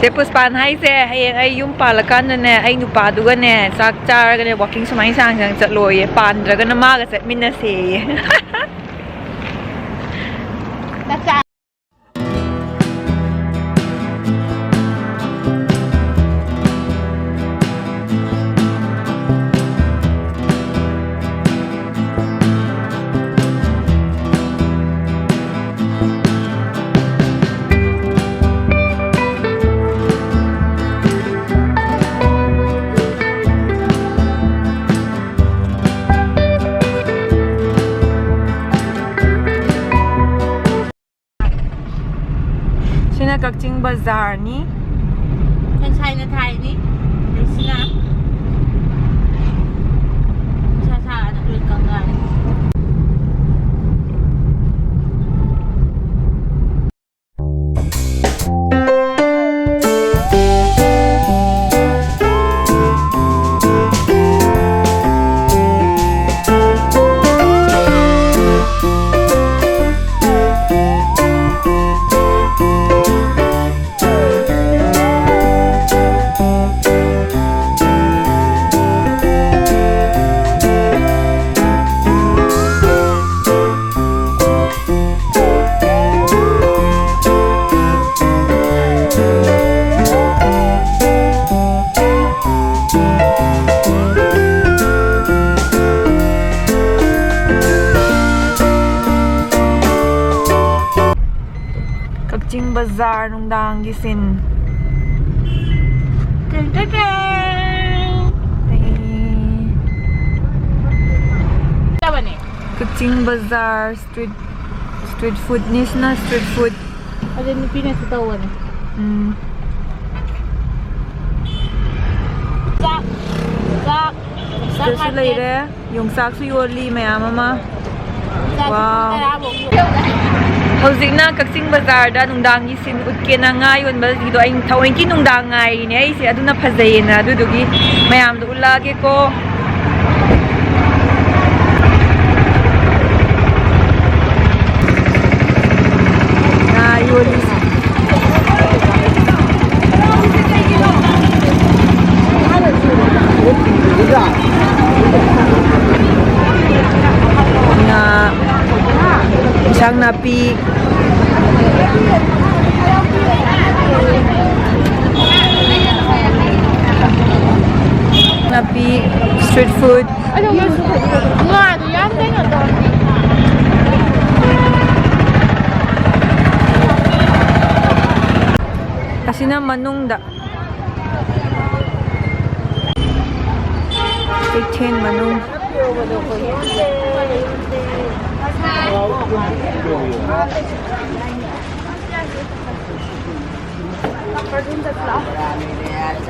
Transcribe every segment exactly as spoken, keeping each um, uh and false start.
ꯆꯦ ꯄꯨꯁꯄꯥꯟ ꯍꯥꯏꯁꯦ ꯍꯌꯦꯡ ꯑꯩ ꯌꯨꯝ ꯄꯥꯜꯂꯀꯥꯟꯗꯅꯦ, ꯑꯩ ꯅꯨꯄꯥꯗꯨꯒꯅꯦ ꯆꯥꯛ ꯆꯥꯔꯒꯅꯦ walking ꯁꯨꯃꯥꯏꯅ ꯁꯥꯡ ꯁꯥꯡ ꯆꯠꯂꯣꯌꯦ, ꯄꯥꯟꯗ꯭ꯔꯒꯅ ꯃꯥꯒ ꯆꯠꯃꯤꯟꯅꯁꯦꯌꯦ꯫ ꯁꯤꯅ ꯀꯛꯆꯤꯡ ꯕꯖꯥꯔꯅꯤ꯫ ꯁꯟꯁꯥꯏꯅ ꯊꯥꯏꯅꯤ꯫ ꯑꯗꯩꯁꯤꯅ ꯅꯨꯡꯁꯥ ꯁꯥꯔꯀꯥꯟꯗ ꯂꯣꯏ ꯀꯪꯉꯛꯑꯅꯤ꯫ ꯀꯛꯆꯤꯡ ꯕꯖꯥꯔ ꯅꯨꯡꯗꯥꯡꯒꯤ ꯁꯤꯟ꯫ Ten ten ten. ꯑꯩ ꯆꯥꯕꯅꯦ꯫ ꯀꯛꯆꯤꯡ ꯕꯖꯥꯔ street, street foodꯅꯤ ꯁꯤꯅ, street food꯫ ꯑꯗꯩ ꯅꯨꯄꯤꯅꯁꯨ ꯇꯧꯕꯅꯦ꯫ ꯎꯝ꯫ ꯆꯥꯛ, ꯆꯥꯛ, ꯆꯥꯛ ꯁꯤꯗꯁꯨ ꯍꯥꯞꯄꯦ꯫ ꯂꯩꯔꯦ꯫ ꯌꯣꯡꯆꯥꯛꯁꯨ ꯌꯣꯜꯂꯤ ꯃꯌꯥꯝ ꯑꯃ꯫ ꯌꯣꯡꯆꯥꯛꯁꯨ ꯋꯥꯎ꯫ ꯄꯨꯡ ꯇꯔꯥꯐꯧ ꯌꯣꯜꯂꯦ꯫ ꯍꯧꯖꯤꯛꯅ ꯀꯛꯆꯤꯡ ꯕꯖꯥꯔꯗ ꯅꯨꯡꯗꯥꯡꯒꯤ ꯁꯤꯟ ꯎꯠꯀꯦꯅ ꯉꯥ ꯌꯣꯟꯕꯒꯤꯗꯣ ꯑꯩ ꯊꯑꯣꯏꯀꯤ ꯅꯨꯡꯗꯥꯡ ꯉꯥꯏꯔꯤꯅꯦ ꯑꯩꯁꯦ, ꯑꯗꯨꯅ ꯐꯖꯩꯌꯦꯅ꯫ ꯑꯗꯨꯗꯨꯒꯤ ꯃꯌꯥꯝꯗꯣ ꯎꯠꯂꯛꯑꯒꯦꯀꯣ꯫ ꯉꯥ ꯌꯣꯜꯂꯤꯁꯦ꯫ ꯅꯥꯄꯤ꯫ ꯅꯥꯄꯤ, street food꯫ ꯑꯗꯨꯒ ꯉꯥꯗꯨ ꯌꯥꯝ ꯀꯩꯅꯣ ꯇꯧꯔꯦ꯫ ꯑꯁꯤꯅ ꯃꯅꯨꯡꯗ꯫ ꯀꯩꯊꯦꯜ ꯃꯅꯨꯡ꯫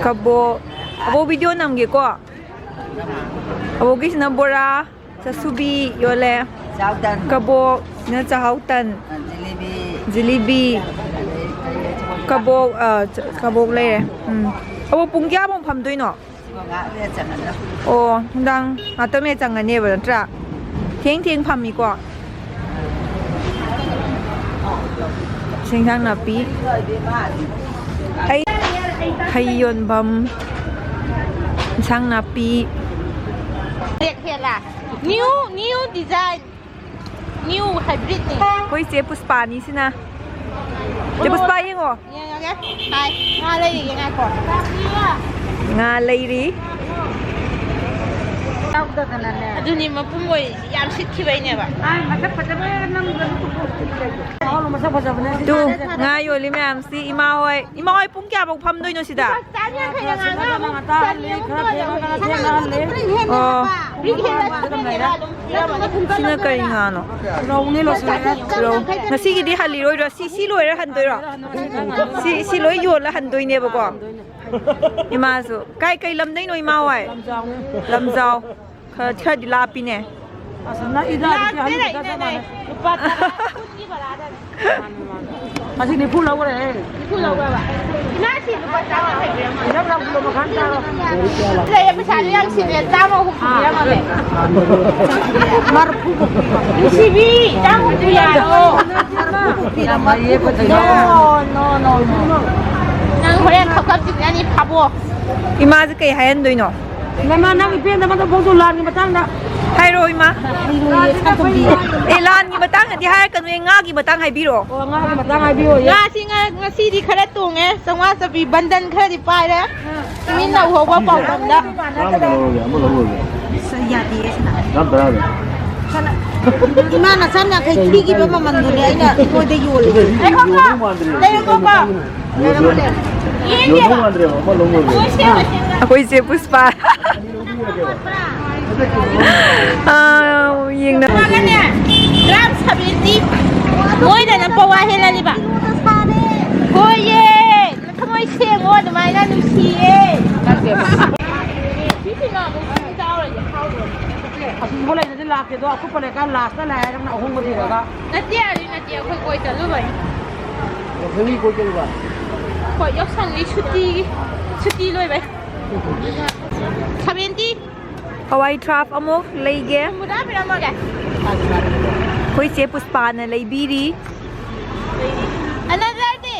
ꯀꯕꯣꯛ꯫ ꯑꯕꯣꯛ, video ꯅꯝꯒꯦꯀꯣ꯫ ꯑꯕꯣꯛꯀꯤꯁꯤꯅ ꯕꯣꯔꯥ꯫ ꯆꯥꯁꯨꯕꯤ ꯌꯣꯜꯂꯦ꯫ ꯆꯥꯎ ꯇꯟ꯫ ꯀꯕꯣꯛꯅ ꯆꯥꯍꯥꯎ ꯇꯟ꯫ ꯑ, ꯖꯤꯂꯤꯕꯤ꯫ ꯖꯤꯂꯤꯕꯤ꯫ ꯑꯗꯩ ꯀꯔꯤ ꯍꯥꯏꯁꯤꯕꯣ? ꯀꯕꯣꯛ, ꯑ, ꯆ-, ꯀꯕꯣꯛ ꯂꯩꯔꯦ꯫ ꯎꯝ꯫ ꯀꯕꯣꯛ ꯄꯨꯡ ꯀꯌꯥꯐꯥꯎ ꯐꯝꯗꯣꯏꯅꯣ? ꯁꯤꯕꯣ ꯉꯥꯏꯍꯥꯛ ꯂꯩꯔ ꯆꯪꯉꯗꯝ꯫ ꯑꯣ, ꯅꯨꯡꯗꯥꯡ ꯉꯥꯛꯇꯪ ꯂꯩꯔ ꯆꯪꯉꯅꯦꯕ ꯅꯠꯇ꯭ꯔꯥ? ꯊꯦꯡ ꯊꯦꯡ ꯐꯝꯃꯤꯀꯣ꯫ ꯁꯤ ꯏꯟꯁꯥꯡ ꯅꯥꯄꯤ꯫ ꯍꯩ, ꯍꯩ ꯌꯣꯟꯐꯝ, ꯏꯟꯁꯥꯡ ꯅꯥꯄꯤ꯫ ꯕ꯭ꯂꯦꯛ ꯍꯦꯜꯂꯥ? New, new design, new hybridꯅꯦ꯫ ꯑꯩꯈꯣꯏ ꯆꯦ ꯄꯨꯁꯄꯥꯅꯤ ꯁꯤꯅ꯫ ꯆꯦ ꯄꯨꯁꯄꯥ, ꯌꯦꯡꯉꯣ꯫ ꯌꯦꯡꯉꯒꯦ꯫ ꯍꯥꯏ, ꯉꯥ ꯂꯩꯔꯤꯒꯦ, ꯉꯥꯏꯈꯣ꯫ ꯉꯥ ꯂꯩꯔꯤ꯫ ꯌꯥꯎꯗꯗꯅꯅꯦ꯫ ꯑꯗꯨꯅꯤ ꯃꯄꯨꯝ ꯑꯣꯏꯔꯤꯁꯤ ꯌꯥꯝ ꯁꯤꯠꯈꯤꯕꯩꯅꯦꯕ꯫ ꯑꯥꯏ, ꯃꯁꯛ ꯐꯖꯕ ꯅꯝꯗ꯭ꯔꯁꯨ ꯄꯨꯊꯣꯛ꯫ ꯃꯁꯛ ꯐꯖꯕꯅꯦ꯫ ꯇꯨ, ꯉꯥ ꯌꯣꯜꯂꯤ ꯃꯌꯥꯝꯁꯤ, ꯏꯃꯥ ꯍꯣꯏ꯫ ꯏꯃꯥ ꯍꯣꯏ, ꯄꯨꯡ ꯀꯌꯥꯐꯥꯎ ꯐꯝꯗꯣꯏꯅꯣ ꯁꯤꯗ? ꯆꯥꯝ ꯌꯥꯡꯈꯩꯗ ꯉꯥ ꯉꯥ ꯑꯃꯨꯛ ꯆꯥꯝ ꯌꯥꯡꯈꯩ ꯈꯔ ꯊꯦꯡꯉꯒꯅ ꯊꯦꯡꯅꯍꯜꯂꯦ꯫ ꯑꯣ꯫ ꯄꯤꯛ ꯍꯦꯜꯂꯁꯨ ꯑꯗꯨꯝ ꯂꯩꯔꯦ꯫ ꯁꯤꯅ ꯀꯔꯤ ꯉꯥꯅꯣ? ꯔꯧꯅꯦ, ꯂꯣꯏꯁꯤꯜꯂꯛꯑꯦ꯫ ꯔꯧ꯫ ꯉꯁꯤꯒꯤꯗꯤ ꯍꯜꯂꯤꯔꯣꯏꯗ꯭ꯔꯣ? ꯁꯤ, ꯁꯤ ꯂꯣꯏꯔ ꯍꯟꯗꯣꯏꯔꯣ? ꯁꯤ, ꯁꯤ ꯂꯣꯏ ꯌꯣꯜꯂ ꯍꯟꯗꯣꯏꯅꯦꯕꯀꯣ? ꯏꯃꯥꯁꯨ꯫ ꯀꯥꯏ, ꯀꯩ ꯂꯝꯗꯩꯅꯣ ꯏꯃꯥ ꯍꯣꯏ? ꯂꯝꯖꯥꯎꯅꯦ꯫ ꯂꯝꯖꯥꯎ꯫ ꯈꯔ, ꯈꯔꯗꯤ ꯂꯥꯞꯄꯤꯅꯦ꯫ ꯑꯁ, ꯅꯛꯏꯗ, ꯑꯗꯨꯗꯤ ꯍꯟꯕꯗ ꯆꯞ ꯃꯥꯟꯅꯩ꯫ ꯂꯨꯄꯥ ꯇꯔꯥ, ꯀꯨꯟꯒꯤ ꯚꯔꯥꯗꯅꯦ꯫ ꯃꯥꯅꯤ, ꯃꯥꯅꯤ꯫ ꯉꯁꯤ ꯅꯤꯐꯨ ꯂꯧꯈ꯭ꯔꯦ꯫ ꯅꯤꯐꯨ ꯂꯧꯈ꯭ꯔꯕ? ꯏꯃꯥ, ꯁꯤ ꯂꯨꯄꯥ ꯆꯥꯝꯃ ꯈꯛ ꯄꯤꯔꯝꯃꯣ꯫ ꯏꯔꯝ ꯂꯥꯎ, ꯀꯤꯂꯣ ꯃꯈꯥꯏ ꯑꯃ ꯆꯥꯔꯣ꯫ ꯂꯩꯌꯦ, ꯄꯩꯁꯥꯗꯣ ꯌꯥꯝ ꯁꯤꯡꯉꯦ, ꯆꯥꯝꯃ ꯍꯨꯝꯐꯨ ꯄꯤꯔꯝꯃꯒꯦ꯫ ꯃꯔꯐꯨ ꯄꯤꯔꯣ꯫ ꯅꯨꯡꯁꯤꯕꯤ, ꯆꯥꯝꯃ ꯍꯨꯝꯐꯨ ꯌꯥꯔꯣ? ꯌꯥꯝ ꯐꯩꯌꯦ, ꯐꯖꯩꯌꯦ꯫ No, no, no, no. ꯅꯪ ꯍꯣꯔꯦꯟ ꯈꯞ ꯈꯞ ꯆꯤꯛꯅꯅꯤ, ꯐꯥꯕꯣ꯫ ꯏꯃꯥꯁꯦ ꯀꯩ ꯍꯥꯏꯍꯟꯗꯣꯏꯅꯣ? ꯅꯃꯥ, ꯅꯪ ꯏꯄꯦꯟꯗ ꯃꯗꯨ ꯐꯣꯡꯗꯣꯛ ꯂꯥꯟꯒꯤ ꯃꯇꯥꯡꯗ꯫ ꯍꯥꯏꯔꯣ, ꯏꯃꯥ꯫ ꯑꯦ, ꯂꯥꯟꯒꯤ ꯃꯇꯥꯡꯗꯗꯤ ꯍꯥꯏꯔꯛꯀꯅꯨ, ꯉꯥꯒꯤ ꯃꯇꯥꯡ ꯍꯥꯏꯕꯤꯔꯣ꯫ ꯑꯣ, ꯉꯥꯒꯤ ꯃꯇꯥꯡ ꯍꯥꯏꯕꯤꯌꯣ꯫ ꯉꯥꯁꯤ ꯉ-, ꯉꯁꯤꯗꯤ ꯈꯔ ꯇꯣꯡꯉꯦ, ꯆꯥꯝꯃꯉꯥ ꯆꯞꯄꯤ ꯕꯟꯗꯟ ꯈꯔꯗꯤ ꯄꯥꯏꯔꯦ꯫ ꯇꯨꯃꯤꯟꯅ ꯎꯍꯧꯕ ꯄꯥꯎꯗꯝꯗ꯫ ꯆꯥꯝꯃꯗ ꯂꯧꯔꯒꯦ, ꯑꯃ ꯂꯧꯔꯒꯦ꯫ ꯑꯁ, ꯌꯥꯗꯤꯌꯦ ꯁꯤꯗ꯫ ꯆꯥꯝ ꯇꯔꯥꯗ꯫ ꯏꯃꯥꯅ ꯆꯥꯝ ꯌꯥꯡꯈꯩ ꯊꯤꯈꯤꯕ ꯃꯃꯜꯗꯨꯅꯦ ꯑꯩꯅ ꯅꯣꯏꯗ ꯌꯣꯜꯂꯤꯁꯦ꯫ ꯌꯣꯟꯗꯧ ꯃꯥꯟꯗ꯭ꯔꯦ꯫ ꯂꯩꯔꯝꯃꯣꯀꯣ꯫ ꯌꯣꯟꯗꯧ ꯃꯥꯟꯗ꯭ꯔꯦꯕ, ꯑꯃ ꯂꯧꯔꯒꯦ꯫ ꯑꯩꯈꯣꯏ ꯏꯆꯦ ꯄꯨꯁꯄꯥ꯫ ꯑꯥ, ꯌꯦꯡꯅ-, ꯒ꯭ꯔꯥꯝ ꯁꯚꯦꯟꯇꯤ꯫ ꯃꯣꯏꯗꯅ ꯄꯋꯥ ꯍꯦꯜꯍꯜꯂꯤꯕ꯫ ꯍꯣꯏꯌꯦ꯫ ꯊꯃꯣꯏ ꯁꯦꯡꯉꯣ, ꯑꯗꯨꯃꯥꯏꯅ ꯅꯨꯡꯁꯤꯌꯦ꯫ ꯑꯁꯤꯕ ꯂꯩꯅꯗꯤ ꯂꯥꯛꯀꯦꯗꯣ, ꯑꯀꯨꯞꯄ ꯂꯩꯀꯥꯏ ꯂꯥꯁꯇ ꯂꯥꯛꯑꯦ, ꯅꯪꯅ ꯑꯍꯣꯡꯕ ꯊꯤꯔꯒ꯫ ꯅꯠꯇꯦ, ꯑꯗꯨ ꯅꯠꯇꯦ, ꯑꯩꯈꯣꯏ ꯀꯣꯏ ꯆꯠꯂꯨꯕꯅꯤ꯫ ꯌꯥꯎꯁꯪꯒꯤ ꯀꯣꯏ ꯆꯠꯂꯨꯕ? ꯍꯣꯏ, ꯌꯥꯎꯁꯪꯒꯤ ꯁꯨꯇꯤꯒꯤ, ꯁꯨꯇꯤ ꯂꯣꯏꯕꯩ꯫ ꯁꯚꯦꯟꯇꯤ꯫ ꯍꯋꯥꯏ ꯊ꯭ꯔꯥꯞ ꯑꯃꯨꯛ ꯂꯩꯒꯦ꯫ ꯍꯨꯝꯐꯨꯇꯔꯥ ꯄꯤꯔꯝꯃꯒꯦ꯫ ꯑꯩꯈꯣꯏ ꯆꯦ ꯄꯨꯁꯄꯥꯅ ꯂꯩꯕꯤꯔꯤ꯫ ꯑꯅꯗꯔꯗꯤ?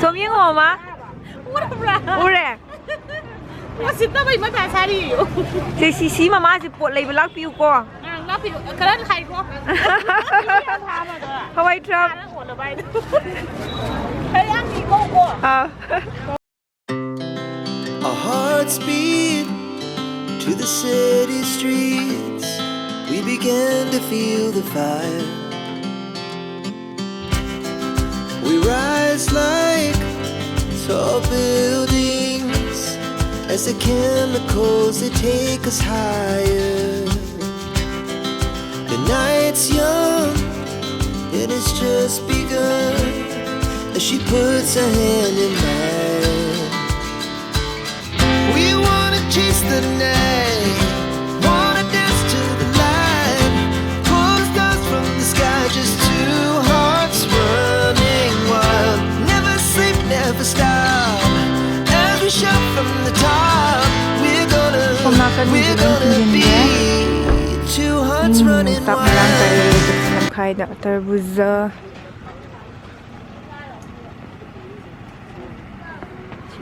ꯁꯣꯝ ꯌꯦꯡꯉꯣ, ꯃꯃꯥ꯫ ꯎꯔꯕ꯭ꯔꯥ? ꯎꯔꯦ꯫ ꯎꯁꯤꯠꯇꯕꯩ ꯃꯇꯥ ꯁꯥꯔꯤꯌꯣ꯫ ꯁꯤ, ꯁꯤ, ꯁꯤ ꯃꯃꯥꯁꯦ ꯄꯣꯠ ꯂꯩꯕ ꯂꯥꯛꯄꯤꯌꯨꯀꯣ꯫ ꯑ, ꯂꯥꯛꯄꯤꯌꯨ꯫ ꯈꯔ ꯍꯥꯏꯈꯣ꯫ ꯍꯋꯥꯏ ꯊ꯭ꯔꯥꯞ꯫ ꯈꯔ ꯑꯣꯜꯂꯣ ꯚꯥꯏꯗꯣ꯫ ꯈꯔ ꯌꯥꯝ ꯄꯤꯀꯣ꯫ ꯑꯥ꯫ Our hearts beat to the city streets. We began to feel the fire. We rise like tall buildings as the chemicals, they take us higher. The night's young and it's just begun as she puts her hand in mine. We wanna chase the night, wanna dance to the light. Pull the stars from the sky, just two hearts running wild. Never sleep, never stop. As we shout from the top, we're gonna, ꯁꯣꯝ ꯅꯥꯀꯟꯒꯤꯗꯨꯅ we're gonna ꯊꯤꯡꯖꯤꯟꯈ꯭ꯔꯦ꯫ Be two hearts um, running ꯆꯥꯛ ꯃꯌꯥꯝ ꯆꯥꯔꯦ꯫ Wild. ꯇꯔꯕꯨꯖ꯫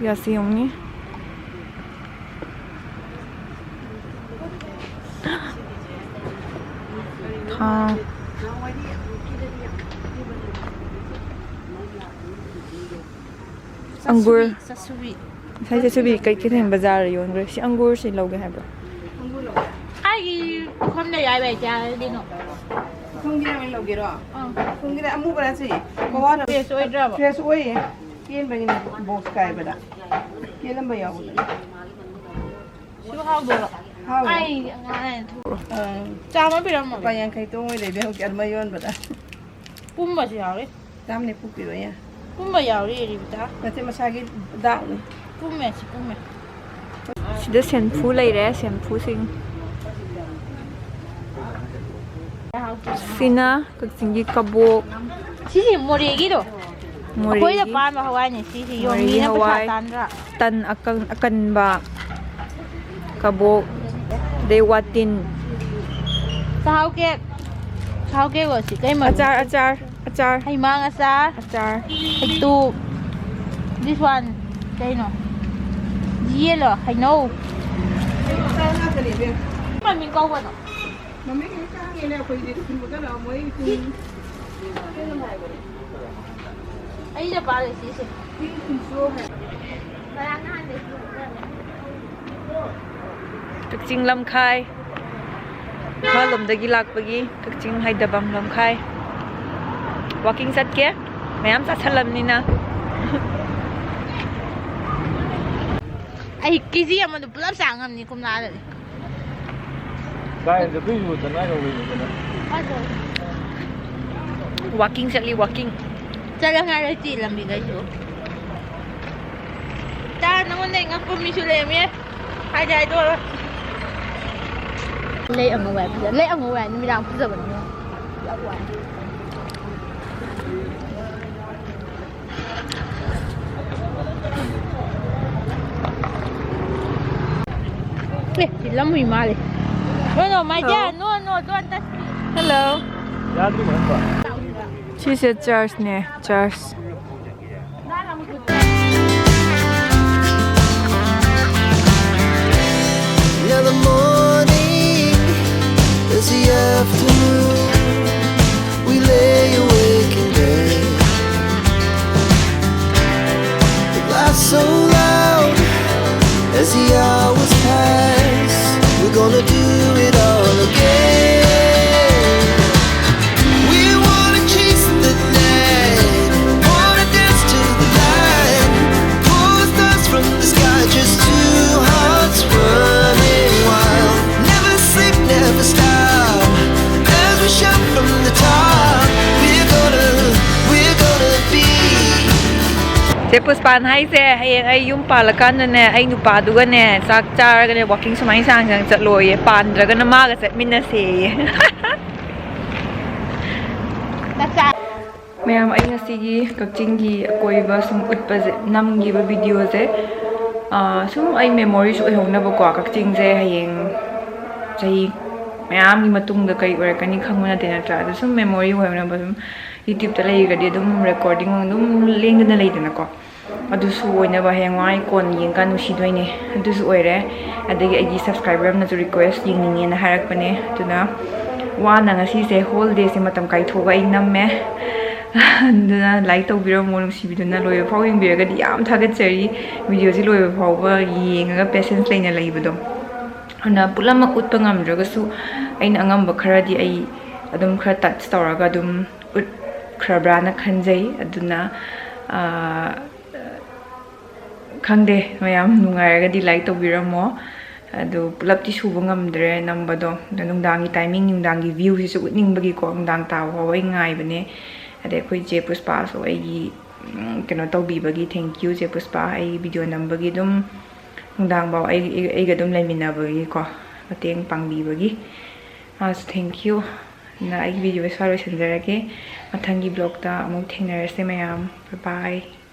ꯌꯥꯁꯤ ꯌꯦꯡꯉꯨꯅꯦ꯫ ꯊꯥ꯫ ꯑꯪꯒꯨꯔ꯫ ꯆꯥꯁꯨꯕꯤ꯫ ꯉꯁꯥꯏ ꯆꯥꯁꯨꯕꯤ ꯀꯩ-, ꯀꯩꯊꯦꯜ ꯕꯖꯥꯔꯗ ꯌꯣꯟꯈ꯭ꯔꯦ꯫ ꯁꯤ ꯑꯪꯒꯨꯔꯁꯤ ꯂꯧꯒꯦ ꯍꯥꯏꯕ꯭ꯔꯣ? ꯑꯩꯒꯤ ꯄꯨꯈꯝꯗ ꯌꯥꯏꯕ ꯍꯥꯏꯇꯦ, ꯀꯩꯅꯣ꯫ ꯄꯨꯈꯝꯒꯤꯗ ꯑꯣꯏꯅ ꯂꯧꯒꯦꯔꯣ? ꯑꯪ꯫ ꯄꯨꯈꯝꯒꯤꯗ ꯑꯃꯨꯕꯔꯥ ꯁꯤ? ꯃꯋꯥꯅ ꯐ꯭ꯔꯦꯁ ꯑꯣꯏꯗ꯭ꯔꯕ? ꯐ꯭ꯔꯦꯁ ꯑꯣꯏꯌꯦ꯫ ꯀꯦꯟꯕꯒꯤꯅꯦ ꯕꯣꯛꯁ ꯀꯥꯏꯕꯗ꯫ ꯀꯦꯜꯂꯝꯕ ꯌꯥꯎꯕꯗ꯫ ꯁꯤꯕꯨ ꯍꯥꯎꯗꯣꯏꯔꯣ? ꯍꯥꯎꯋꯦ꯫ ꯑꯩ ꯑꯉꯥꯡ ꯑꯣꯏꯅ ꯊꯣꯛ-, ꯑꯪ꯫ ꯆꯥꯝꯃ ꯄꯤꯔꯝꯃꯣ꯫ ꯂꯨꯄꯥ ꯌꯥꯡꯈꯩ ꯇꯣꯡꯉꯣꯏ ꯂꯩꯕ ꯍꯧꯖꯤꯛ ꯑꯃ ꯌꯣꯟꯕꯗ꯫ ꯄꯨꯝꯕꯁꯨ ꯌꯥꯎꯔꯤ꯫ ꯆꯥꯝ ꯅꯤꯐꯨ ꯄꯤꯕ ꯌꯥ꯫ ꯄꯨꯝꯕ ꯌꯥꯎꯔꯤ, ꯔꯤꯕꯤꯇꯥ꯫ ꯅꯠꯇꯦ, ꯃꯁꯥꯒꯤ ꯗꯥꯛꯅꯤ꯫ ꯄꯨꯝꯃꯦ, ꯁꯤ ꯄꯨꯝꯃꯦ꯫ ꯁꯤꯗ ꯁꯦꯝꯐꯨ ꯂꯩꯔꯦ, ꯁꯦꯝꯐꯨꯁꯤꯡ꯫ ꯁꯤꯅ ꯀꯛꯆꯤꯡꯒꯤ ꯀꯕꯣꯛ꯫ ꯁꯤꯁꯤ ꯃꯣꯔꯦꯒꯤꯗꯣ꯫ ꯃꯣꯔꯦꯒꯤ꯫ ꯑꯩꯈꯣꯏꯗ ꯄꯥꯟꯕ ꯍꯋꯥꯏꯅꯦ ꯁꯤꯁꯤ꯫ ꯃꯣꯔꯦꯒꯤ ꯌꯣꯡꯃꯤꯅ ꯄꯩꯁꯥ ꯍꯋꯥꯏ꯫ ꯇꯥꯟꯗ꯭ꯔꯥ? ꯇꯟ ꯑꯀꯪ-, ꯑꯀꯟꯕ꯫ ꯀꯕꯣꯛ, ꯑꯗꯩ ꯋꯥꯇꯤꯟ꯫ ꯆꯥꯛꯍꯥꯎ ꯀꯦꯛ꯫ ꯆꯥꯛꯍꯥꯎ ꯀꯦꯛ ꯑꯣꯏꯔꯁꯤ ꯀꯩ ꯃꯔꯨ? ꯑꯆꯥꯔ, ꯑꯆꯥꯔ, ꯑꯆꯥꯔ꯫ ꯍꯩꯃꯥꯡ ꯑꯆꯥꯔ꯫ ꯑꯆꯥꯔ꯫ ꯍꯩꯇꯨꯞ꯫ This one ꯀꯩꯅꯣ? ꯌꯦꯜꯂꯣ? ꯍꯩꯅꯧ꯫ ꯑꯆꯥꯔ ꯉꯥꯛꯇꯅꯦ ꯏꯕꯦꯝ꯫ ꯃꯃꯤꯡ ꯀꯧꯕꯅꯣ? ꯃꯃꯤꯡ ꯍꯦꯛꯇ ꯍꯪꯉꯦꯅꯦ ꯑꯩꯈꯣꯏꯗꯤ꯫ ꯀꯩꯅꯣ ꯃꯣꯏ ꯁꯨꯝ ꯑꯩꯅ ꯄꯥꯜꯂꯤ ꯁꯤꯁꯦ꯫ ꯀꯛꯆꯤꯡ ꯂꯝꯈꯥꯏ, ꯏꯝꯐꯥꯜ ꯂꯣꯝꯗꯒꯤ ꯂꯥꯛꯄꯒꯤ ꯀꯛꯆꯤꯡ ꯍꯥꯏꯗꯕꯝ ꯂꯝꯈꯥꯏ꯫ Walking ꯆꯠꯀꯦ, ꯃꯌꯥꯝ ꯆꯥꯁꯜꯂꯕꯅꯤꯅ꯫ ꯑꯩ ꯀꯦ ꯖꯤ ꯑꯃꯗꯣ ꯄꯨꯂꯞ ꯆꯥ ꯉꯝꯅꯤ ꯀꯣꯝꯂꯥꯗꯗꯤ꯫ ꯀꯥꯏꯗ ꯆꯠꯇꯣꯏꯅꯣ? ꯆꯠꯅ ꯌꯧꯔꯣꯏꯗꯅ꯫ Walking ꯆꯠꯂꯤ, walking꯫ ꯆꯠꯂꯉꯥꯏ ꯂꯩꯇꯦ ꯂꯝꯕꯤꯗꯩꯁꯨ꯫ ꯇꯥ, ꯅꯉꯣꯟꯗꯩ ꯉꯛꯄ ꯃꯤꯁꯨ ꯂꯩꯔꯝꯃꯦ꯫ ꯍꯥꯏꯗꯤ ꯍꯥꯏꯗꯣꯛꯑꯔꯣꯏ꯫ ꯂꯩ ꯑꯉꯧꯕ ꯍꯥꯏ ꯐꯖ-, ꯂꯩ ꯑꯉꯧꯕ ꯍꯥꯏ ꯅꯨꯃꯤꯗꯥꯡ ꯐꯖꯕꯅꯤ꯫ ꯌꯥꯝ ꯋꯥꯏ꯫ ꯑꯦ, ꯁꯤ ꯂꯝꯍꯨꯏ ꯃꯥꯜꯂꯦ꯫ No, no, my dear, no, no, don't touch me. Hello. ꯁꯤꯁꯦ ꯆꯔꯆꯅꯦ, ꯆꯔꯆ꯫ Afternoon, we lay awake in bed. The laughs so loud as the hours pass. We're gonna do it all again. We wanna chase the night, wanna dance to the light. Pull the stars from the sky, just two hearts running wild. Never sleep, never stop. As we shout from the top, we're gonna, we're gonna be. ꯆꯦ ꯄꯨꯁꯄꯥꯅ ꯍꯥꯏꯁꯦ, ꯍꯌꯦꯡ ꯑꯩ ꯌꯨꯝ ꯄꯥꯜꯂꯀꯥꯟꯗꯅꯦ, ꯑꯩ ꯅꯨꯄꯥꯗꯨꯒꯅꯦ ꯆꯥꯛ ꯆꯥꯔꯒꯅꯦ walking ꯁꯨꯃꯥꯏꯅ ꯁꯥꯡ ꯁꯥꯡ ꯆꯠꯂꯣꯏꯌꯦ, ꯄꯥꯟꯗ꯭ꯔꯒꯅ ꯃꯥꯒ ꯆꯠꯃꯤꯟꯅꯁꯦꯌꯦ꯫ ꯃꯌꯥꯝ, ꯑꯩ ꯉꯁꯤꯒꯤ ꯀꯛꯆꯤꯡꯒꯤ ꯑꯀꯣꯏꯕ ꯁꯨꯝ ꯎꯠꯄꯁꯦ, ꯅꯝꯈꯤꯕ videoꯁꯦ, ꯑꯥ, ꯁꯨꯝ ꯑꯩ memoryꯁꯨ ꯑꯣꯏꯍꯧꯅꯕꯀꯣ, ꯀꯛꯆꯤꯡꯁꯦ ꯍꯌꯦꯡ ꯆꯍꯤ ꯃꯌꯥꯝꯒꯤ ꯃꯇꯨꯡꯗ ꯀꯔꯤ ꯑꯣꯏꯔꯛꯀꯅꯤ ꯈꯪꯕ ꯅꯠꯇꯦ, ꯅꯠꯇ꯭ꯔꯥ? ꯑꯗꯨ ꯁꯨꯝ memory ꯑꯣꯏꯍꯧꯅꯕ, ꯁꯨꯝ YouTubeꯇ ꯂꯩꯔꯒꯗꯤ ꯑꯗꯨꯝ recording ꯑꯗꯨꯝ ꯂꯦꯡꯗꯅ ꯂꯩꯗꯅꯀꯣ꯫ ꯑꯗꯨꯁꯨ ꯑꯣꯏꯅꯕ ꯍꯌꯦꯡꯋꯥꯏ ꯀꯣꯟꯅ ꯌꯦꯡꯀꯥꯟ ꯅꯨꯡꯁꯤꯗꯣꯏꯅꯦ꯫ ꯑꯗꯨꯁꯨ ꯑꯣꯏꯔꯦ꯫ ꯑꯗꯒꯤ ꯑꯩꯒꯤ subscriber ꯑꯃꯅꯁꯨ request ꯌꯦꯡꯅꯤꯡꯉꯦꯅ ꯍꯥꯏꯔꯛꯄꯅꯦ꯫ ꯑꯗꯨꯅ ꯋꯥꯅ ꯉꯁꯤꯁꯦ whole dayꯁꯦ ꯃꯇꯝ ꯀꯥꯏꯊꯣꯛꯑꯒ ꯑꯩ ꯅꯝꯃꯦ꯫ ꯑꯗꯨꯅ like ꯇꯧꯕꯤꯔꯝꯃꯣ ꯅꯨꯡꯁꯤꯕꯤꯗꯨꯅ꯫ ꯂꯣꯏꯕ ꯐꯥꯎ ꯌꯦꯡꯕꯤꯔꯒꯗꯤ ꯌꯥꯝ ꯊꯥꯒꯠꯆꯔꯤ꯫ Videoꯁꯤ ꯂꯣꯏꯕ ꯐꯥꯎꯕ ꯌꯦꯡꯉꯒ patience ꯂꯩꯅ ꯂꯩꯕꯗꯣ꯫ ꯑꯗꯨꯅ ꯄꯨꯝꯅꯃꯛ ꯎꯠꯄ ꯉꯝꯗ꯭ꯔꯒꯁꯨ ꯑꯩꯅ ꯑꯉꯝꯕ ꯈꯔꯗꯤ ꯑꯩ ꯑꯗꯨꯝ ꯈꯔ touch ꯇꯧꯔꯒ ꯑꯗꯨꯝ ꯎꯠꯈ꯭ꯔꯕ꯭ꯔꯥꯅ ꯈꯟꯖꯩ꯫ ꯑꯗꯨꯅ, ꯑꯥ, ꯈꯪꯗꯦ, ꯃꯌꯥꯝ ꯅꯨꯡꯉꯥꯏꯔꯒꯗꯤ like ꯇꯧꯕꯤꯔꯝꯃꯣ꯫ ꯑꯗꯨ ꯄꯨꯂꯞꯇꯤ ꯁꯨꯕ ꯉꯝꯗ꯭ꯔꯦ ꯅꯝꯕꯗꯣ꯫ ꯑꯗꯣ ꯅꯨꯡꯗꯥꯡꯒꯤ timing, ꯅꯨꯡꯗꯥꯡꯒꯤ viewꯁꯤꯁꯨ ꯎꯠꯅꯤꯡꯕꯒꯤꯀꯣ, ꯅꯨꯡꯗꯥꯡ ꯇꯥꯕ ꯐꯥꯎꯕ ꯑꯩ ꯉꯥꯏꯕꯅꯦ꯫ ꯑꯗꯩ ꯑꯩꯈꯣꯏ ꯆꯦ ꯄꯨꯁꯄꯥꯁꯨ ꯑꯩꯒꯤ, ꯎꯝ, ꯀꯩꯅꯣ ꯇꯧꯕꯤꯕꯒꯤ thank you, ꯆꯦ ꯄꯨꯁꯄꯥ꯫ ꯑꯩꯒꯤ video ꯅꯝꯕꯒꯤ ꯑꯗꯨꯝ ꯅꯨꯡꯗꯥꯡꯐꯥꯎ ꯑꯩ, ꯑꯩ, ꯑꯩꯒ ꯑꯗꯨꯝ ꯂꯩꯃꯤꯟꯅꯕꯒꯤꯀꯣ, ꯃꯇꯦꯡ ꯄꯥꯡꯕꯤꯕꯒꯤ ꯃꯥꯁꯨ thank you꯫ ꯑꯗꯨꯅ ꯑꯩꯒꯤ videoꯁꯦ ꯁ꯭ꯋꯥꯏ ꯂꯣꯏꯁꯤꯟꯖꯔꯒꯦ꯫ ꯃꯊꯪꯒꯤ vlogꯇ ꯑꯃꯨꯛ ꯊꯦꯡꯅꯔꯁꯦ ꯃꯌꯥꯝ꯫ Bye bye꯫